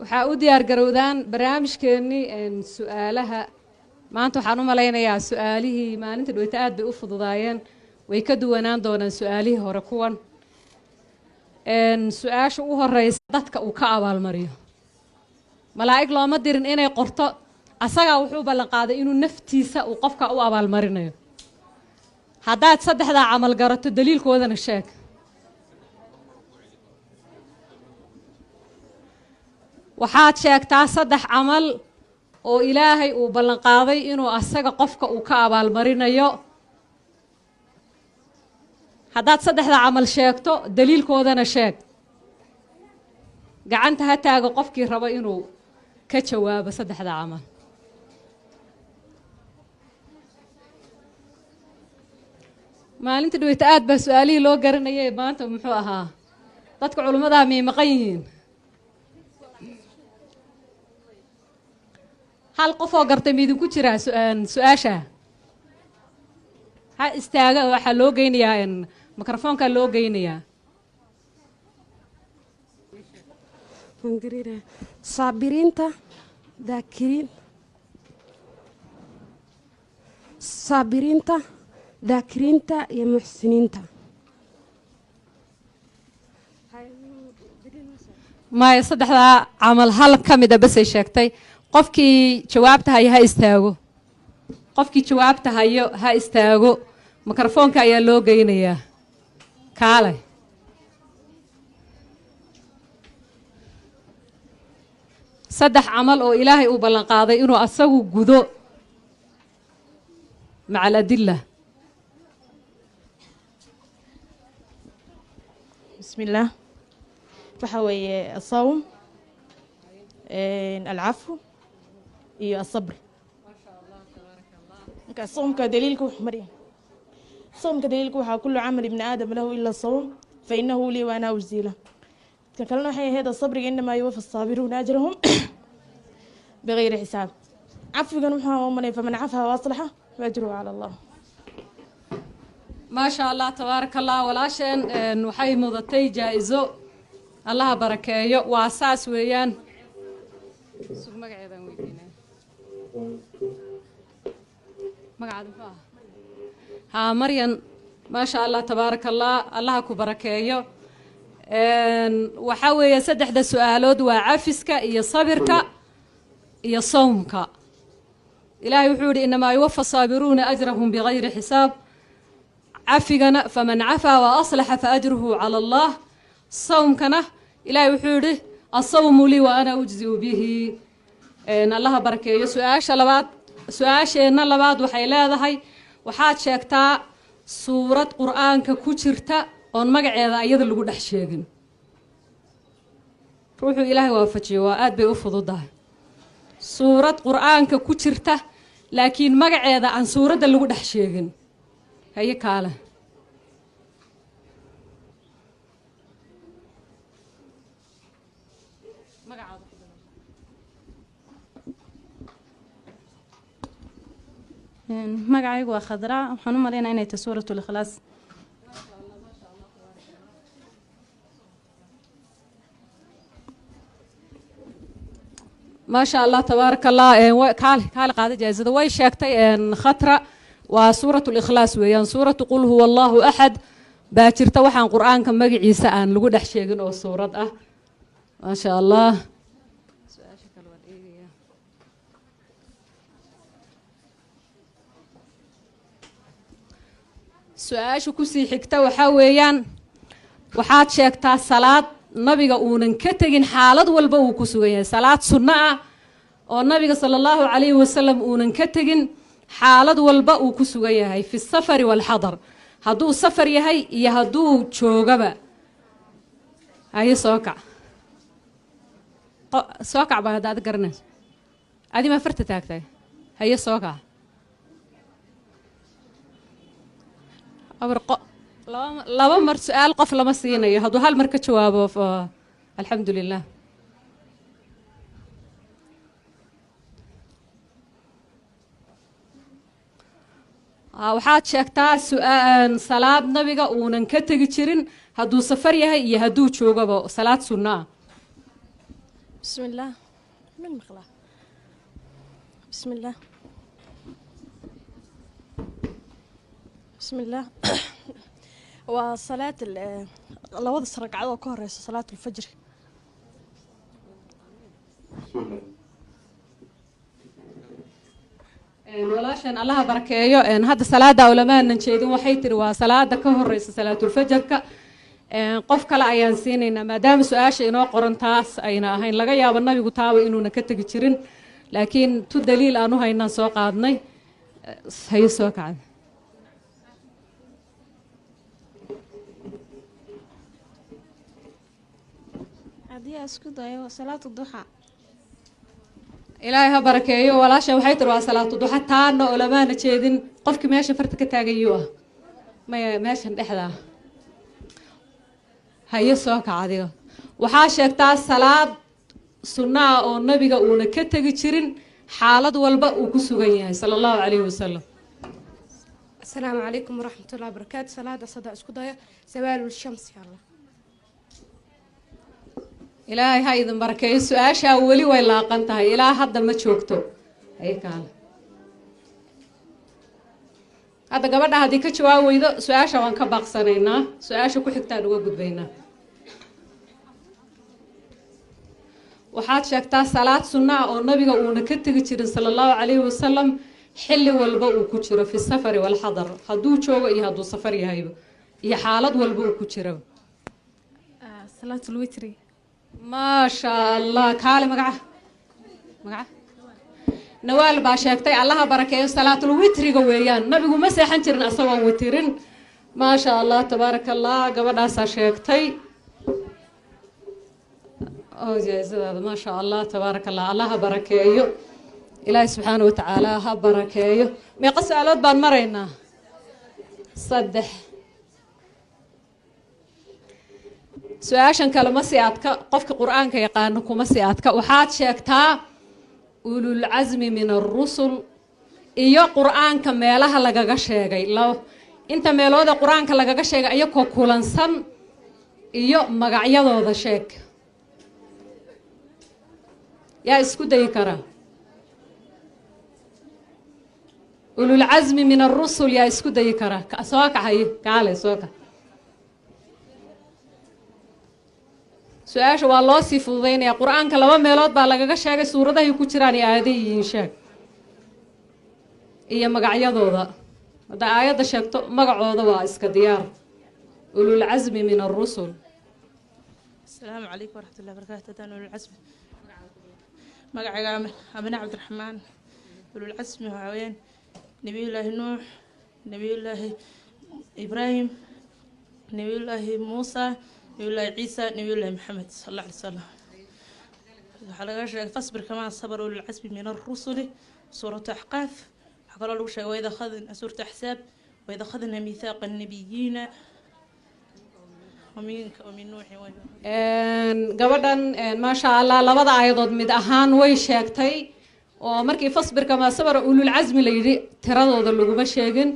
Waxaa u diyaar garowdaan barnaamijkeennii su-aalaha. Maanta waxaan u malaynayaa su-aalihii maalinta dhaweyta aad bay u fududaayeen, way ka duwanaan doonaan su-aalihii hore kuwan. Su-aasha u horeysa, dadka uu ka abaalmariyo malaa'ig looma dirin inay qorto, asagaa wuxuu ballan qaaday inuu naftiisa uu qofka u abaalmarinayo. Haddaad saddexdaa camal garato, daliilkoodana sheeg. Waxaad sheegtaa saddex camal oo Ilaahay uu ballan qaaday inuu asaga qofka uu ka abaalmarinayo. Haddaad saddexda camal sheegto, daliilkoodana sheeg. Gacanta ha taago qofkii rabo inuu ka jawaabo saddexda camal. Maalinta dhaweyta aad baa su-aalihii loo garanayay, maanta muxuu ahaa? Dadka culimmadaa miyay maqan yihiin? Hal qof oo gartay ma idinku jiraa su-aasha? Ha istaaga, waxaa loo geynayaa mikrofoonkaa loo geynayaa. Saabiriinta, daakiriin, saabiriinta, daakiriinta iyo muxsiniinta. Maya, saddexdaa camal hal ka mida basay sheegtay. Qofkii jawaabta hayo ha istaago. Qofkii jawaabta hayo ha istaago, mikrofoonka ayaa loo geynayaa. Kaalay. Saddex camal oo Ilaahay uu ballan qaaday inuu asagu gudo maca aladila. Bismillaah. Waxa weeye الصوم, العفو iyo الصبر. Marka soomka daliilka wuxuu marya, soomka daliilka waxaa كل عمل ابن آدم له إلا الصوم فإنه لي وأنا أجزي به. Ka kalena waxay ahayd sabriga, إنما يوفى الصابرون أجرهم بغير حساب. Cafwigan wuxuu umalay فمن عفا وأصلح فأجره على الله. Maa sha Allah, tabaaraka Allah. Walaasheen waxay mudatay jaa-iso, Allaha barakeeyo. Waa saas weeyaan. Sug, magaceedaan weydiinaya. Magacaada muxuu ahaa? Haa, Maryan. Maa sha Allah, tabaaraka Allah, Allaha ku barakeeyo. Waxaa weeye saddexda su-aalood waa cafiska iyo sabirka iyo sawmka. Ilaahay wuxuu yihi: إنما يوفى الصابرون أجرهم بغير حساب. Cafigana: فمن عفا وأصلح فأجره على الله. Sawmkana Ilahay wuxuu yihi: الصوم لي وأنا أجزي به. Allaha barakeeyo. Su-aasha labaad, su-aasheenna labaad waxay leedahay: waxaad sheegtaa suurad Qur-aanka ku jirta oon magaceeda ayada lagu dhex sheegin. Ruuxuu Ilaahay waafajiyo, waa aad bay u fududahay. Suurad Qur-aanka ku jirta laakiin magaceeda aan suuradda lagu dhex sheegin. Haye, kaale. Magacaada ku bilow. Magacaygu waa Khadraa. Waxaan u malaynaa inay tahay Suurat Likhlaas. Maa sha Allah, tabaaraka Allah. Kaale, kaale, qaada jaazada. Way sheegtay Khatra, waa Suurat Likhlaas weeyaan. Suuratu قل هو الله أحد baa jirta waxaan Qur-aanka magaciisa aan lagu dhex sheegin oo suurad ah. Maa sha Allah. Su-aasha kale waan eegayaa. Su-aasha kusii xigta waxaa weeyaan: waxaad sheegtaa salaad nabiga uunan ka tegin xaalad walba uu ku sugan yahay. Salaad sunno ah oo nabiga sala Allahu calayhi wasalam uunan ka tegin xaalad walba uu ku sugan yahay, في السفر والحضر, hadduu safar yahay iyo hadduu joogaba. Haye, soo kac. Soo kac baa hadda ad garanayso. Adi maa farta taagtay? Haye, soo kac. Abar laba mar su-aal qof lama siinayo. Hadduu hal mar ka jawaabo, alxamdu lilah. Waxaad sheegtaa salaad nabiga uunan ka tegi jirin hadduu safar yahay iyo hadduu joogaba, salaad sunno ah. بسم الله من مقلع. بسم الله، بسم الله. Waa salaad labada ragcadood oo ka horeysa salaat alfajr. Bismillah. Walaashan Allaha barakeeyo. Hadda salaada ulamaanan jeedin, waxay tiri waa salaada ka horeysa salaatulfajarka. Qof kale ayaan siinaynaa maadaama su-aasha inoo qoran taas ayna ahayn. Laga yaabo nabigu taaba inuuna ka tegi jirin, laakiin tu daliil aan u haynaan soo qaadnay. Hayo, soo kacda. Haddii aan isku dayo, salaatu duxa. Ilaahay ha barakeeyo. Walaasha waxay tiri waa salaatu duxa. Taana olamaana jeedin. Qofkii meesha farta ka taagayuu ah, maya, meeshan dhexda ah. Haye, soo kac adiga. Waxaa sheegtaa salaad sunna ah oo nabiga uuna ka tegi jirin xaalad walba uu ku sugan yahay, sala Allahu calayhi wasalam. Asalaamu calaykum waraxmatullahi wabarakaatu. Salaada sada isku dayo, zawaalu shamsi Allah. Ilaahay ha idin barakeeyo. Su-aashaa weli way laaqan tahay, ilaa hadda ma joogto. Haye, kaale. Hadda gabadha haddii ka jawaab weydo su-aasha, waan ka baaqsanaynaa, su-aasha ku xigtaan uga gudbaynaa. Waxaad sheegtaa salaad sunna ah oo nabiga uuna ka tegi jirin, sala Allahu calayhi wasalam, xilli walba uu ku jiro, fi safari walxadar, hadduu joogo iyo hadduu safar yahayba iyo xaalad walba uu ku jiro. Salaat alwitri. Maasha Allah. Kaale, magaca? Magaca Nawaal baa sheegtay. Allaha barakeeyo. Salaatul witriga weeyaan. Nabigu ma seexan jirin asagoon witirin. Maasha Allah, tabaaraka Allah. Gabadhaasaa sheegtay oo jaa-isadaada. Maasha Allah, tabaaraka Allah. Allaha barakeeyo. Ilaahi subxaana watacaala ha barakeeyo. Meeqa su-aalood baan maraynaa? Saddex. Su-aashan kale ma si adka, qofka Qur-aanka yaqaano kuma si adka. Waxaad sheegtaa ululcasmi min arusul iyo Qur-aanka meelaha lagaga sheegay, inta meelooda Qur-aanka lagaga sheegay iyakoo kulansan iyo magacyadooda sheeg. Yaa isku dayi karaa ululcasmi min arusul? Yaa isku dayi karaa? Soo kaxay, kaale, soo kax. Su-aasha waa loo sii fududaynaya. Qur-aanka laba meelood baa lagaga sheegay, suuradahay ku jiraan iyo aaday yihiin sheeg iyo magacyadooda. Hadda aayadda sheegto, magacooda waa iska diyaar. Ululcasmi min arusul. Asalaamu calaykum waraxmatullahi barakaatu. Haddaan ululcasmi, magacayga Amine Cabdiraxmaan. Ululcasmi waxaa weyaan Nebiyullaahi Nuux, Nebiyullaahi Ibraahim, Nebiyullaahi Muusa, Nebiyullaahi Ciisa, Nebiyullaahi Maxamed sal Alla alay salam. Waxaa laga sheegay fasbir kamaa sabara ululcasmi min arusuli, suuratu Axqaaf. Waxaa kaloo lagu sheegay waida akhadna, suuratu Axsaab, waid akhadna miithaaqa annabiyiina waminka wamin Nuuxin. Gabadhan, maasha Allah, labada aayadood mid ahaan way sheegtay oo markii fasbir kamaa sabara ululcasmi la yidhi tiradooda laguma sheegin.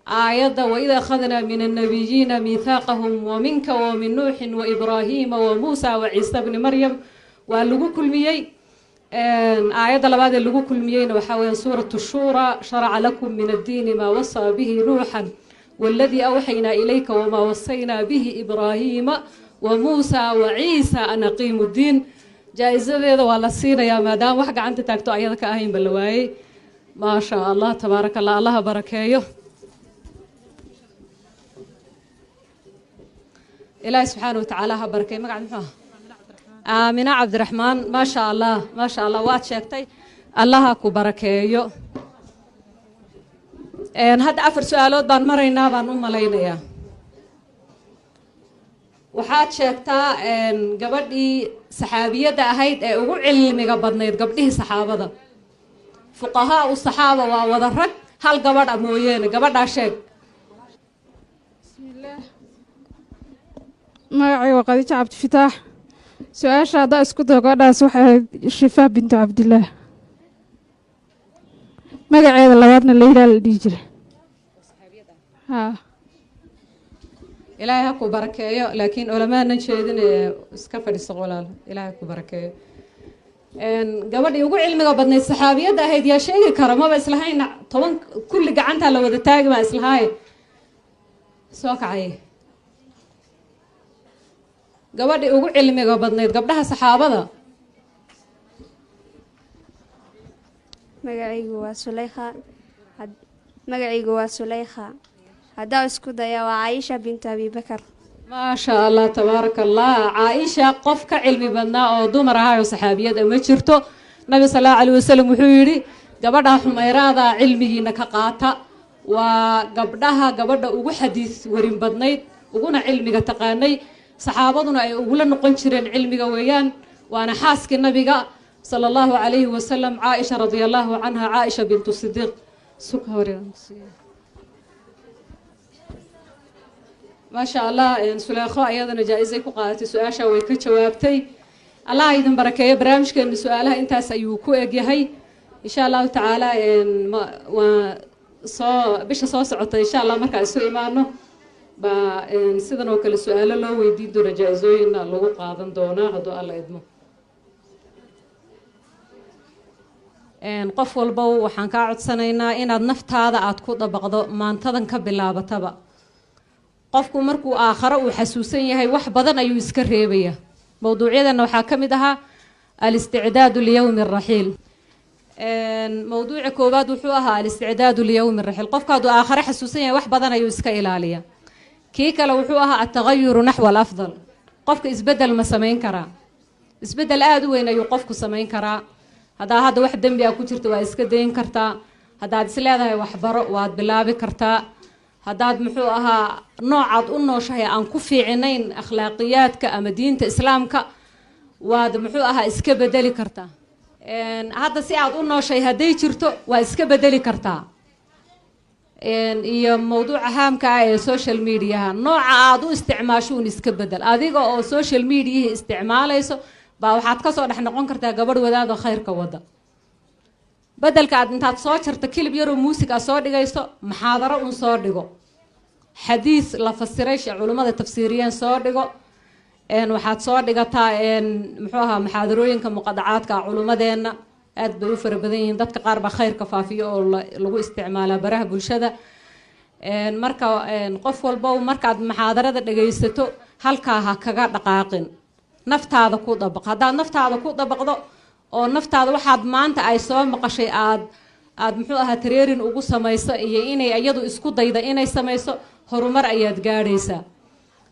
Aayadda waid akhadnaa min annabiyiina miithaaqahum waminka wamin Nuuxin waibraahiima wamuusa waciisa bni Maryam waa lagu kulmiyey. Aayadda labaad ee lagu kulmiyeyna waxaa weeyaan suuratu Shuura, sharaca lakum min addiini maa wasaa bihi Nuuxan waladii awxaynaa ilayka wamaa wasaynaa bihi Ibraahiima wamuusa waciisa an aqiimu ddiin. Jaa-isadeeda waa la siinayaa maadaama wax gacanta taagto ayada ka ahaynba la waayey. Maasha Allah, tabaaraka Allah. Allaha barakeeyo. Ilaahi subxaana watacaala ha barakeeyo. Magaca muxuu ah? Aamina Cabdiraxmaan. Maasha Allah, maasha Allah, waad sheegtay. Allaha ku barakeeyo. Hadda afar su-aalood baan maraynaa baan u malaynayaa. Waxaad sheegtaa gabadhii saxaabiyadda ahayd ee ugu cilmiga badnayd gabdhihii saxaabada. Fuqahaa u saxaaba waa wada rag, hal gabadh a mooyeene. Gabadhaa sheeg. Bismillaah. Magacay waa Khadiijo Cabdifitaax. Su-aasha haddaa isku dayo, gabadhaas waxay ahayd Shifaa bintu Cabdillaah, magaceeda labaadna Leyla la dhihi jiray. Haa. Ilaahay ha ku barakeeyo, laakiin olamaanan jeedin. Iska fadhiiso walaal. Ilaahay ha ku barakeeyo. Gabadhii ugu cilmiga badnayd saxaabiyadda ahayd yaa sheegi kara? Maba islahayna 10 kulli gacantaa la wada taagi baa islahaaye. Soo kacay gabadhii ugu cilmiga badnayd gabdhaha saxaabada. Magacaygu waa Suleykha. Magacaygu waa Suleykha. Haddaa isku daya, waa Caaisha bintu Abibakar. Maasha Allah, tabaaraka Allah. Caaisha qof ka cilmi badnaa oo dumar ahaa oo saxaabiyad ma jirto. Nabi sal Allahu alayh wasalam wuxuu yidhi, gabadha Xumayraada cilmigiina ka qaata. Waa gabdhaha gabadha ugu xadiis warin badnayd, uguna cilmiga taqaanay, saxaabaduna ay ugula noqon jireen cilmiga weeyaan, waana xaaskii nabiga sala Allahu calayhi wasalam, Caaisha radia Allahu canha, Caaisha bintu Sidiiq. Suka hore. Maasha Allah, Suleekho ayadana jaa-isay ku qaadatay, su-aasha way ka jawaabtay. Allah idin barakeeyo. Barnaamijkeena su-aalaha intaas ayuu ku egyahay. Insha Allahu tacaala waa soo bisha soo socota, insha Allah, markaa isu imaano baa sidan oo kale su-aalo loo weydiin doona, jaa-isooyinna lagu qaadan doonaa hadduu Alla idmo. Qof walba waxaan kaa codsanaynaa inaad naftaada aada ku dabaqdo maantadan ka bilaabataba. Qofku markuu aakharo uu xasuusan yahay, wax badan ayuu iska reebaya. Mowduucyadana waxaa ka mid ahaa alisticdaadu liyowmi raxiil. Mowduuca koowaad wuxuu ahaa alisticdaadu liyowmi raxiil. Qofka hadduu aakhare xasuusan yahay, wax badan ayuu iska ilaaliya. Kii kale wuxuu ahaa atagayuru naxwa alafdal. Qofka isbedel ma samayn karaa? Isbedel aada u weyn ayuu qofku samayn karaa. Haddaa hadda wax dembi ah ku jirta, waa iska dayn kartaa. Haddaad is leedahay waxbaro, waad bilaabi kartaa. Haddaad muxuu ahaa noocaad u nooshahay aan ku fiicinayn akhlaaqiyaadka ama diinta Islaamka, waad muxuu ahaa iska bedeli kartaa. Hadda si aad u nooshahay hadday jirto, waa iska bedeli kartaa. Iyo mawduuca haamka ah ee social mediaha, nooca aad u isticmaasho un iska bedel. Adiga oo social mediahii isticmaalayso baa waxaad kasoo dhex noqon kartaa gabadh wadaadoo khayrka wada. Bedelka aad intaad soo jarto clip yaroo muusig a soo dhigayso, muxaadaro un soo dhigo, xadiis la fasiray, culimmada tafsiiriyeen soo dhigo. Waxaad soo dhigataa muxuu ahaa muxaadarooyinka muqadacaadka. Culimmadeenna aad bay u fara badan yihiin. Dadka qaar baa khayrka faafiyo oo lagu isticmaalaa baraha bulshada. Marka qof walba markaad muxaadarada dhagaysato, halkaa ha kaga dhaqaaqin, naftaada ku dabaq. Haddaad naftaada ku dabaqdo oo naftaada waxaad maanta ay soo maqashay aad muxuu ahaa training ugu samayso iyo inay iyadu isku dayda inay samayso, horumar ayaad gaadhaysaa.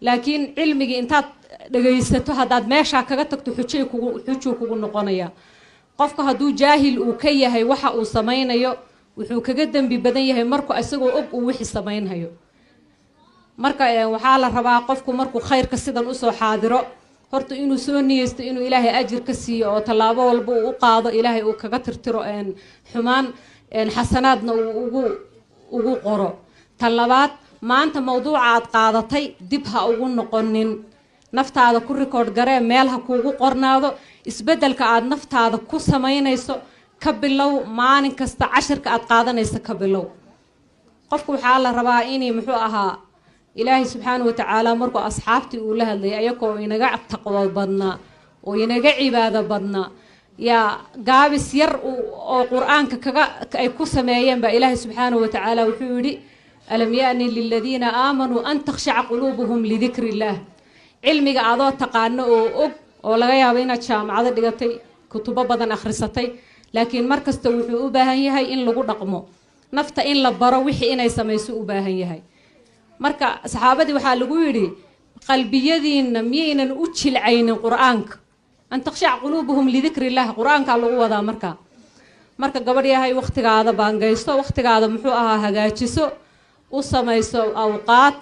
Laakiin cilmigii intaad dhagaysato haddaad meeshaa kaga tagto, xujay kugu xujuu kugu noqonaya. Qofka hadduu jaahil uu ka yahay waxa uu samaynayo, wuxuu kaga dembi badan yahay markuu isagoo og uu wixii samaynhayo. Marka waxaa la rabaa qofku markuu khayrka sidan usoo xaadiro, horta inuu soo niyeysto inuu Ilaahay ajir ka siiyo, oo tallaabo walba uu u qaado Ilaahay uu kaga tirtiro xumaan, xasanaadna uu ugu qoro. Tan labaad, maanta mawduuca aad qaadatay dib ha ugu noqonin. Naftaada ku record garee, meel ha kuugu qornaado. Isbeddelka aad naftaada ku samaynayso ka bilow maalin kasta, cashirka aad qaadanayso ka bilow. Qofku waxaa la rabaa inay muxuu ahaa Ilaahay subxaana wa tacaala markuu asxaabtii uu la hadlayay, ayagoo inaga taqwo badnaa oo inaga cibaado badnaa, yaa gaabis yar oo Qur-aanka kaga ay ku sameeyeen baa Ilaahay subxaana wa tacaala wuxuu yidhi: "Alam yaani liladiina aamanuu an takhshaca quluubuhum lidikri illaah." Cilmiga adoo taqaano oo og, oo laga yaabo inaad jaamacado dhigatay, kutubo badan akhrisatay, laakiin mar kasta wuxuu u baahan yahay in lagu dhaqmo, nafta in la baro wixii inay samayso u baahan yahay. Marka saxaabadii waxaa lagu yidhi: qalbiyadiinna miyaynan u jilcaynin Qur-aanka? An takhshac quluubuhum lidikri illah, Qur-aankaa lagu wadaa. Marka gabadh yahay, wakhtigaada baangaysto, wakhtigaada muxuu ahaa hagaajiso, u samayso awqaad.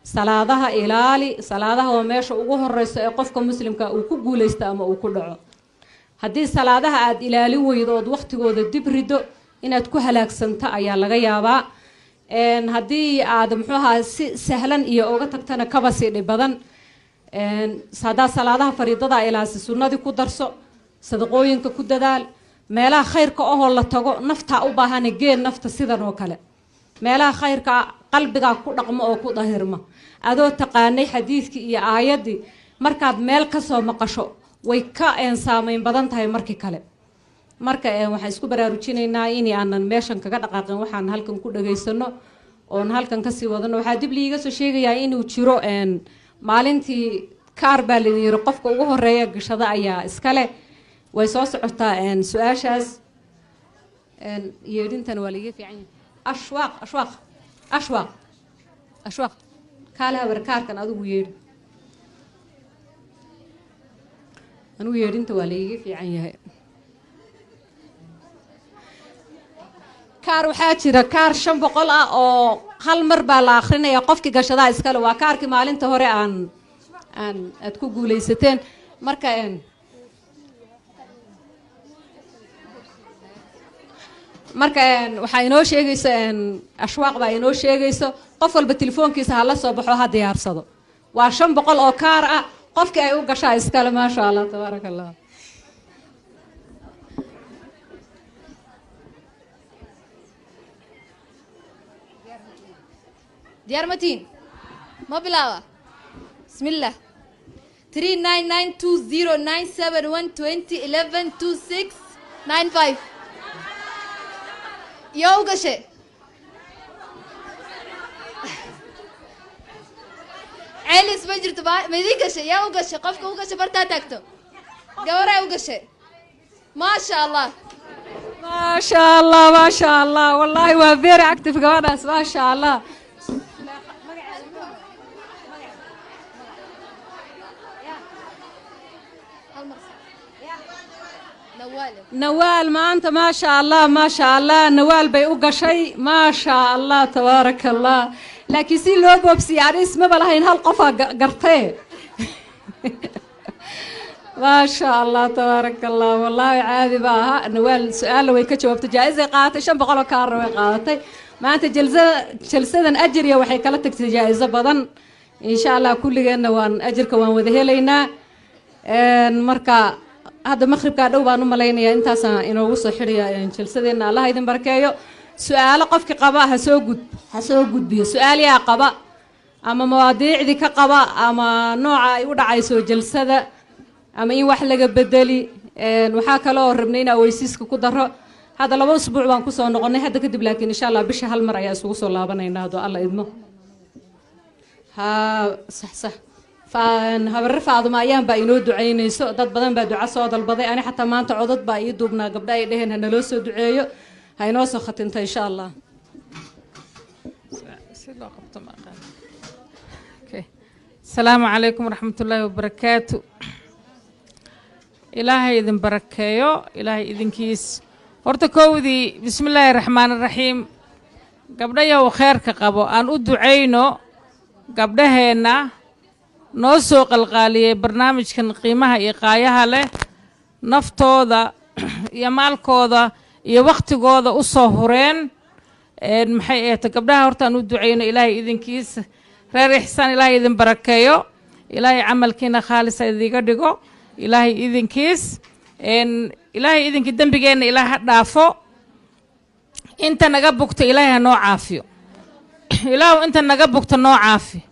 Salaadaha ilaali. Salaadaha waa meesha ugu horeyso ee qofka muslimka uu ku guuleysto ama uu ku dhaco. Haddii salaadaha aada ilaalin weydo ood wakhtigooda dib rido, inaad ku halaagsanto ayaa laga yaabaa. Haddii aad muxuu ahaa si sahlan iyo uga tagtana, kaba sii dhib badan. Haddaad salaadaha fariidada ilaasi, sunnadii ku darso, sadaqooyinka ku dadaal, meelaha khayrka ahoo la tago naftaa u baahane geen nafta. Sidan oo kale meelaha khayrka qalbigaa ku dhaqmo oo ku dahirma. Adoo taqaanay xadiidkii iyo aayaddii, markaad meel kasoo maqasho Way ka saameyn badan tahay markii kale. Marka waxaan isku baraarujinaynaa in aanan meeshan kaga dhaqaaqin, waxaan halkan ku dhageysano oon halkan kasii wadano. Waxaa dib liiga soo sheegayaa inuu jiro maalintii kaar baa laidin yiri, qofka ugu horeeya gashada ayaa iskale. Way soo socotaa su-aashaas. Yeedhintan waa laiga fiican yahay. Ashwaaq, Ashwaaq, Ashwaaq, Ashwaaq, kaale habar, kaarkan adigu yeedhi. Anigu yeedhinta waa laiga fiican yahay. Kaar waxaa jira, kaar 500 ah oo hal mar baa la akrinaya, qofkii gashadaa iskale. Waa kaarkii maalinta hore aan aad ku guuleysateen. Marka waxaa inoo sheegayso Ashwaaq baa inoo sheegayso. Qof walba telefoonkiisa ha la soo baxo, ha diyaarsado. Waa 500 oo kaar ah, qofkii ay u gashaa iskale. Maasha Allah, tabaaraka Allah. Diyaar ma tihiin? Ma bilaaba? Bismillah. 3992097 1 20 11 2695. Yaa u gashe? Celis ma jirto. Ma idiin gashay? Yaa u gashay? Qofka u gashay bartaa taagto. Gabaraa u gashay, maasha Allah. Maasha Allah, maasha Allah, wallahi waa very active gabadhaas, maasha Allah. Nawaal maanta, maasha Allah, maasha Allah, Nawaal bay u gashay. Maasha Allah, tabaaraka Allah. Laakiin si loo boobsiiyey ani ismaba lahayn hal qofaa gartee. Maasha Allah, tabaaraka Allah, wallaahi caadi ba aha. Nawaal su-aalna way ka jawaabtay, jaa-isay qaadatay, 500 oo kaarna way qaadatay maanta. Jalsada, jalsadan ajriya waxay kala tagtay jaa-iso badan. Insha Allah kulligeenna waan ajirka waan wada helaynaa. Marka hadda maqribkaa dhow baan u malaynayaa, intaasaan inoogu soo xidhaya jalsadeenna. Allah idin barakeeyo. Su-aalo qofki qaba ha soo gudbiyo. Su-aal yaa qaba, ama mawaadiicdii ka qaba, ama nooca ay u dhacayso jalsada, ama in wax laga bedeli? Waxaa kaloo rabnay in aweysiiska ku daro. Hadda 2 usbuuc baan kusoo noqonay hadda kadib, laakiin insha Allah bisha hal mar ayaa isugu soo laabanayna hadduu Alla idmo. Ha, sax sax. Habarre Faaduma ayaan baa inoo ducaynayso. Dad badan baa duca soo dalbaday. Ani xataa maanta codod baa ii duubnaa, gabdha ay dheheen ha naloo soo duceeyo. Ha inoo soo khatinta insha Allah. Si loo qabto ma aqaan. Okay. Asalaamu calaykum waraxmatullaahi wabarakaatu. Ilaahay idin barakeeyo, Ilaahay idinkiis. Horta kowdii, bismi illaahi raxmaani raxiim. Gabdhayow kheerka qabo, aan u ducayno gabdhaheenna noo soo qalqaaliyey barnaamijkan qiimaha iyo qaayaha leh, naftooda iyo maalkooda iyo wakhtigooda u soo hureen. Maxay ahayto, gabdhaha horta aan u ducayno, Ilaahay idinkiis. Reer Ixsaan, Ilaahay idin barakeeyo, Ilaahay camalkiina khaalisa idiga dhigo, Ilaahay idinkiis. Ilaahay idinkii dembigeenna Ilaah ha dhaafo. Inta naga bugto Ilaahay ha noo caafiyo. Ilaahu inta naga bugto noo caafi.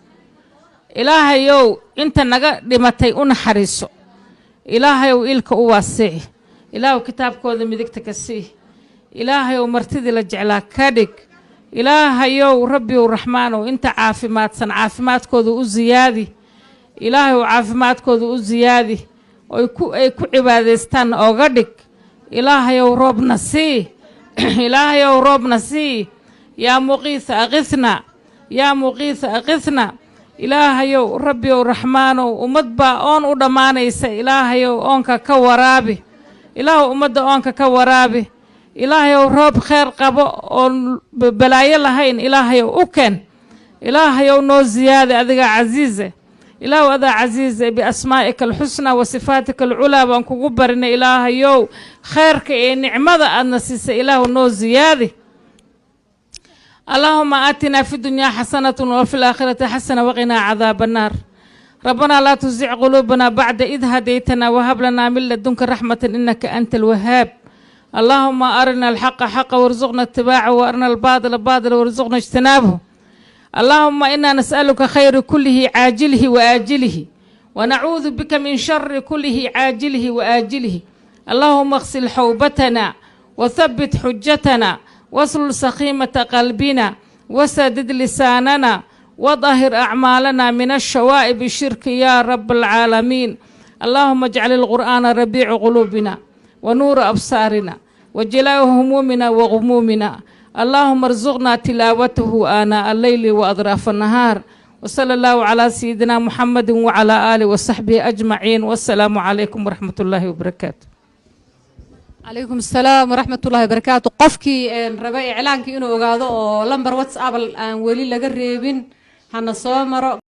Ilaahayow inta naga dhimatay u naxariiso. Ilaahayow ilka u waasici. Ilaahu kitaabkooda midigta ka sii. Ilaahayow martidii la jeclaa ka dhig. Ilaahayow Rabbiyow Raxmaanow, inta caafimaadsan caafimaadkooda u siyaadi. Ilaahayow caafimaadkooda u siyaadi, oy ku ay ku cibaadaystaan ooga dhig. Ilaahayow roobna sii. Ilaahayow roobna sii. Yaa muqiisa aqisna, yaa muqiisa aqisna. Ilaahayow Rabbiyow Raxmaanow, ummad baa oon u dhammaanaysa. Ilaahayow oonka ka waraabi. Ilaahu ummadda oonka ka waraabi. Ilaahayow roob kheyr qabo oon balaayo lahayn Ilaahayow u keen. Ilaahayow noo siyaada, adigaa casiize. Ilaahu adaa casiize, biasmaa'ika alxusnaa wa sifaatika alculaa baan kugu barinay. Ilaahayow kheyrka ee nicmada aadna siisay Ilaahu noo siyaadi. اللهم آتنا في الدنيا حسنة وفي الآخرة حسنة وقنا عذاب النار. ربنا لا تزغ قلوبنا بعد إذ هديتنا وهب لنا من لدنك رحمة إنك أنت الوهاب. اللهم أرنا الحق حقا وارزقنا اتباعه، وأرنا الباطل باطلا وارزقنا اجتنابه. اللهم إنا نسألك خير كله عاجله وآجله. ونعوذ بك من شر كله عاجله وآجله. اللهم اغسل حوبتنا وثبت حجتنا واسلل سخيمة قلبنا وسدد لساننا وظهر أعمالنا من الشوائب الشرك يا رب العالمين. اللهم اجعل القرآن ربيع قلوبنا ونور أبصارنا وجلاء همومنا وغمومنا. اللهم ارزقنا تلاوته آناء الليل وأطراف النهار. وصلى الله على سيدنا محمد وعلى آله وصحبه أجمعين، والسلام عليكم ورحمة الله وبركاته. Calaykum asalaam waraxmat ullahi wabarakaatu. Qofkii raba iclaankii inuu ogaado oo lambar WhatsApp aan weli laga reebin hana soo maro.